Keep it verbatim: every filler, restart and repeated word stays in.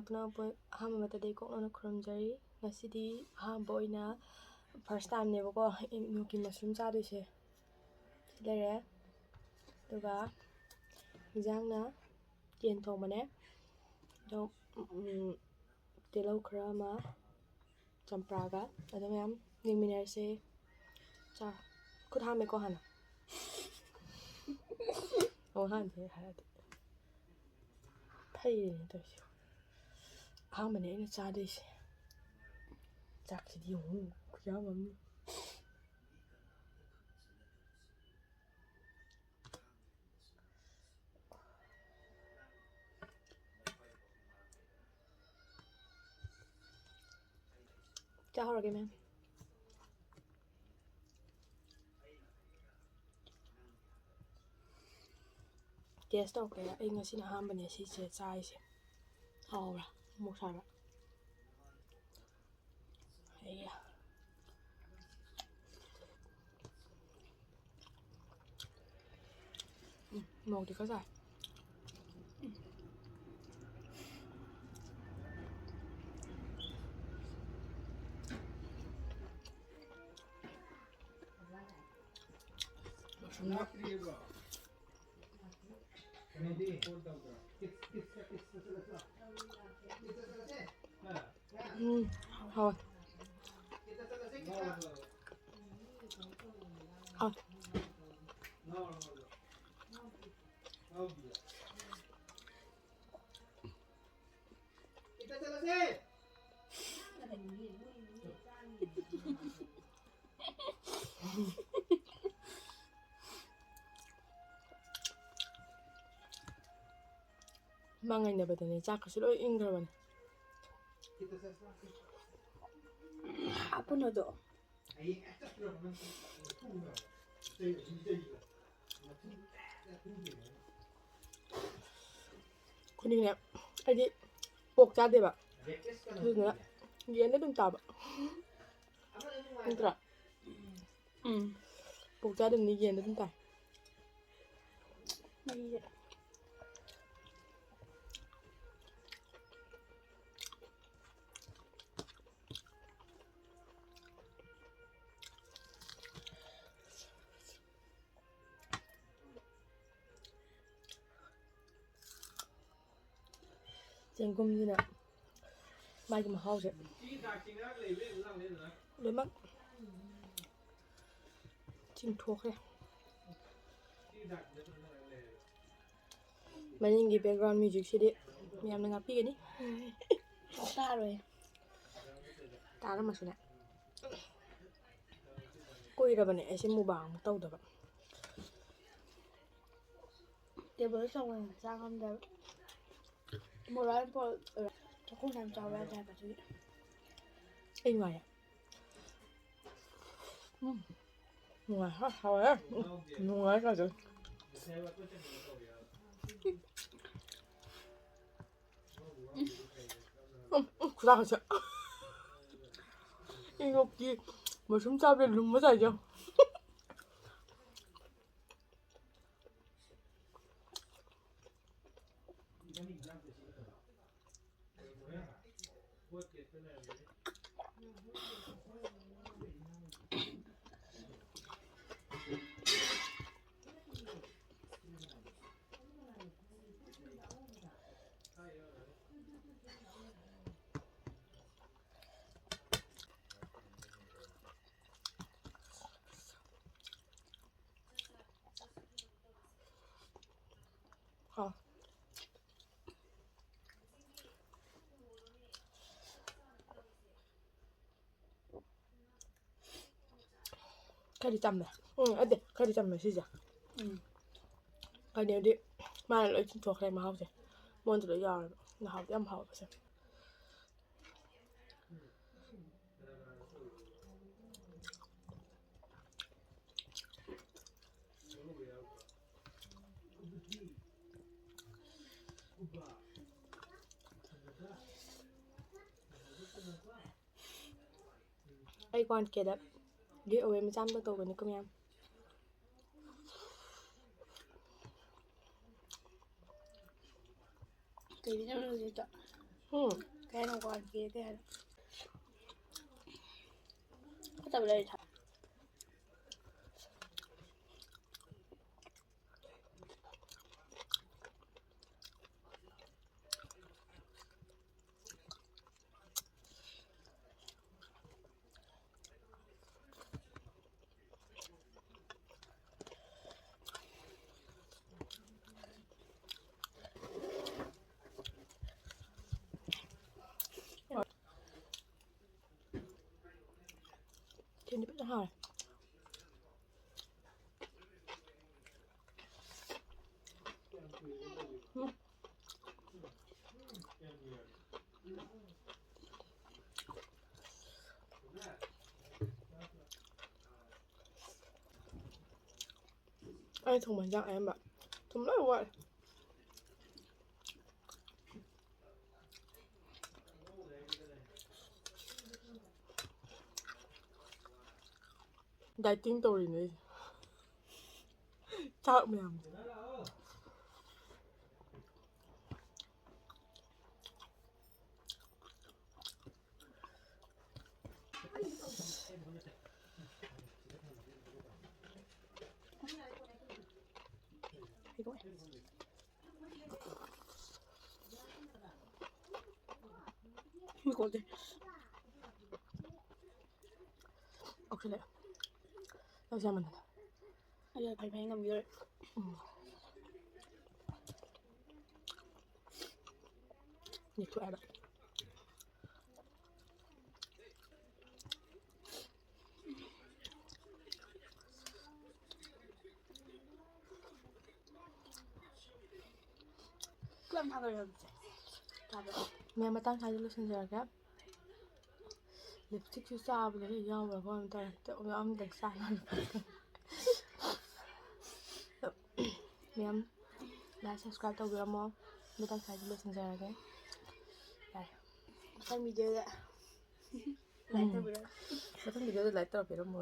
ꯅꯛꯅ ꯄꯣ-, ꯑꯍꯥꯟꯕ ꯃꯛꯇꯗ ꯏꯀꯣꯛꯅꯅ ꯈꯨꯔꯨꯝꯖꯔꯤ꯫ ꯉꯁꯤꯗꯤ ꯑꯍꯥꯟꯕ ꯑꯣꯏꯅ first timeꯅꯦꯕꯀꯣ ꯏꯅꯣꯀꯤ mushroom ꯆꯥꯗꯣꯏꯁꯦ꯫ ꯁꯤ ꯂꯩꯔꯦ꯫ ꯑꯗꯨꯒ ꯏꯟꯖꯥꯡꯅ ꯌꯦꯟ ꯊꯣꯡꯕꯅꯦ꯫ ꯑꯗꯣ, ꯎꯝ, ꯇꯤꯜꯍꯧ ꯈꯔ ꯑꯃ, ꯆꯝꯄ꯭ꯔꯥꯒ ꯑꯗꯨ ꯃꯌꯥꯝ ꯌꯦꯡꯃꯤꯟꯅꯔꯁꯦ꯫ ꯆꯥ-, ꯈꯨꯠ ꯍꯥꯝꯃꯦꯀꯣ ꯍꯥꯟꯅ꯫ ꯑꯣ, ꯍꯥꯟꯅꯗꯤ ꯍꯥꯏꯔꯗꯤ꯫ ꯐꯩꯌꯦꯅꯦ ꯇꯧꯔꯤꯁꯦ꯫ ꯑꯍꯥꯟꯕꯅꯦ ꯑꯩꯅ ꯆꯥꯗꯣꯏꯁꯦ꯫ ꯆꯥꯛꯁꯤꯗꯤ ꯌꯦꯡꯉꯨ, ꯈꯨꯌꯥꯝ ꯑꯃꯅꯤ꯫ ꯆꯥꯍꯧꯔꯒꯦ, ꯃꯦꯝ꯫ Taste ꯇꯧꯔꯛꯀꯦ꯫ ꯑꯩ ꯉꯁꯤꯅ ꯑꯍꯥꯟꯕꯅꯦ ꯁꯤꯁꯦ ꯆꯥꯔꯤꯁꯦ꯫ ꯍꯥꯎꯕ꯭ꯔꯥ? ꯃꯣꯔꯣꯛ ꯁꯥꯕ꯭ꯔꯥ? ꯑꯩ ꯎꯝ, ꯃꯣꯔꯣꯛꯇꯤ ꯈꯔ ꯁꯥꯏ꯫ ꯃꯁꯔꯨꯝꯗꯣ꯫ ꯎꯝ, ꯍꯥꯎꯋꯦ꯫ ꯍꯥꯎꯋꯦ꯫ ꯃꯥ ꯉꯥꯏꯅꯕꯗꯅꯦ ꯆꯥꯛꯀꯁꯨ ꯂꯣꯏ ꯏꯪꯈ꯭ꯔꯕꯅꯦ꯫ ꯍꯥꯞꯄꯨꯅꯣꯗꯣ꯫ ꯑꯩꯈꯣꯏꯗꯤꯅꯦ, ꯑꯩꯗꯤ ꯄꯣꯛ ꯆꯥꯗꯦꯕ, ꯑꯗꯨꯗꯨꯅ ꯌꯦꯟꯗ ꯑꯗꯨꯝ ꯆꯥꯕ꯫ ꯅꯠꯇ꯭ꯔꯥ? ꯎꯝ, ꯄꯣꯛ ꯆꯥꯗꯕꯅꯤ, ꯌꯦꯟꯗ ꯑꯗꯨꯝ ꯆꯥꯏ꯫ ꯃꯍꯤꯁꯦ꯫ ꯆꯦꯡꯒꯨꯝꯁꯤꯅ ꯃꯥꯒꯤ ꯃꯍꯥꯎꯁꯦ ꯂꯣꯏꯅꯃꯛ ꯆꯤꯡꯊꯣꯛꯈ꯭ꯔꯦ꯫ ꯃꯅꯤꯡꯒꯤ background musicꯁꯤꯗꯤ ꯃꯌꯥꯝꯅ ꯉꯥꯛꯄꯤꯒꯅꯤ꯫ ꯇꯥꯔꯣꯏ꯫ ꯇꯥꯔꯝꯃꯁꯨꯅꯦ꯫ ꯀꯨꯏꯔꯕꯅꯦ ꯑꯩꯁꯦ mukbang ꯑꯃꯨꯛ ꯇꯧꯗꯕ꯫ Table ꯆꯥꯎꯃꯟ ꯆꯥ ꯉꯝꯗꯕ꯫ ꯃꯣꯔꯥ ꯄꯣ-, ꯆꯥꯛꯈꯨꯝ ꯌꯥꯝ ꯆꯥꯎ ꯌꯥꯗꯦ ꯍꯥꯏꯕ ꯑꯗꯨꯒꯤ꯫ ꯑꯩ ꯅꯨꯡꯉꯥꯏꯌꯦ꯫ ꯎꯝ꯫ ꯅꯨꯡꯉꯥꯏ꯫ ꯍꯥ-, ꯍꯥꯎꯋꯦ꯫ ꯎꯝ꯫ ꯅꯨꯡꯉꯥꯏ ꯀꯥꯏꯗ꯫ ꯎꯝ, ꯎꯝ, ꯈꯨꯗꯥꯡꯁꯦ꯫ ꯏꯉꯣꯛꯀꯤ ꯃꯁꯔꯨꯝ ꯆꯥꯕꯗ ꯂꯨꯝꯕ ꯁꯥꯏꯁꯦ꯫ ꯍꯥꯎ꯫ ꯈꯔꯗꯤ ꯆꯝꯃꯦ꯫ ꯎꯝ, ꯑꯗꯦ, ꯈꯔꯗꯤ ꯆꯝꯃꯦ ꯁꯤꯁꯦ꯫ ꯎꯝ꯫ ꯀꯩꯅꯣꯗꯤ ꯃꯥꯅ ꯂꯣꯏ ꯆꯤꯡꯊꯣꯛꯈ꯭ꯔꯦ ꯃꯍꯥꯎꯁꯦ꯫ ꯃꯉꯣꯟꯗ ꯂꯣꯏ ꯌꯥꯎꯔꯦꯕ꯫ ꯃꯍꯥꯎꯗꯤ ꯌꯥꯝ ꯍꯥꯎꯋꯦꯕ ꯁꯦ꯫ ꯑꯩ one Kꯗ giveaway ꯃꯆꯥ ꯑꯃ ꯇꯧꯒꯅꯤꯀꯣ ꯃꯌꯥꯝ꯫ ꯀꯩꯒꯤꯅꯣ ꯍꯧꯖꯤꯛꯇ? ꯎꯝ꯫ ꯀꯩ ꯍꯥꯏꯅꯣ one K ꯀꯩ ꯍꯥꯏꯅꯣ? ꯐꯠꯇꯕ ꯂꯩꯔꯤ ꯊꯥ-, ꯍꯥꯎꯔꯦ꯫ ꯎꯝ꯫ ꯑꯩ ꯊꯣꯡꯕ ꯍꯤꯟꯖꯥꯡ ꯑꯌꯥꯝꯕ ꯊꯨꯝ ꯂꯣꯏ ꯋꯥꯠꯂꯦ꯫ Dieting ꯇꯧꯔꯤꯅꯦ ꯑꯩꯁꯦ꯫ ꯆꯥꯛ ꯃꯌꯥꯝꯁꯦ꯫ ꯃꯤ ꯀꯧꯗꯦ꯫ ꯑꯣꯛꯁꯜꯂꯦ꯫ ꯂꯧꯁꯦ ꯌꯥꯝꯃꯟꯗꯅ꯫ ꯑꯩ ꯐꯩ ꯐꯩ ꯉꯝꯈꯤꯔꯣꯏ꯫ ꯎꯝ꯫ ꯌꯦꯛꯊꯣꯛꯑꯦ ꯍꯥꯏꯕ꯫ ꯄꯨꯂꯞ ꯊꯥꯗꯣꯛꯑꯦ ꯍꯧꯖꯤꯛꯁꯦ꯫ ꯊꯥꯗꯣꯛꯑꯦ꯫ ꯃꯦꯝ, ꯃꯇꯥꯡ ꯁ꯭ꯋꯥꯏꯗ ꯂꯣꯏꯁꯤꯟꯖꯔꯒꯦ꯫ Lipstickꯁꯨ ꯆꯥꯕꯗ ꯂꯣꯏ ꯌꯥꯎꯈ꯭ꯔꯕ ꯀꯩꯅꯣꯝ ꯇꯧꯔꯦ꯫ ꯑꯝꯇ ꯆꯥꯅꯕ꯫ ꯃꯦꯝ, like, subscribe ꯇꯧꯕꯤꯔꯝꯃꯣ꯫ ꯃꯇꯥꯡ ꯁ꯭ꯋꯥꯏꯗ ꯂꯣꯏꯁꯤꯟꯖꯔꯒꯦ꯫ ꯌꯥꯔꯦ꯫ ꯃꯊꯪ videoꯗ like ꯎꯝ꯫ ꯇꯧꯕꯤꯔꯝꯃꯣ꯫ ꯃꯊꯪ videoꯗ like ꯇꯧꯔꯛꯄꯤꯔꯝꯃꯣ꯫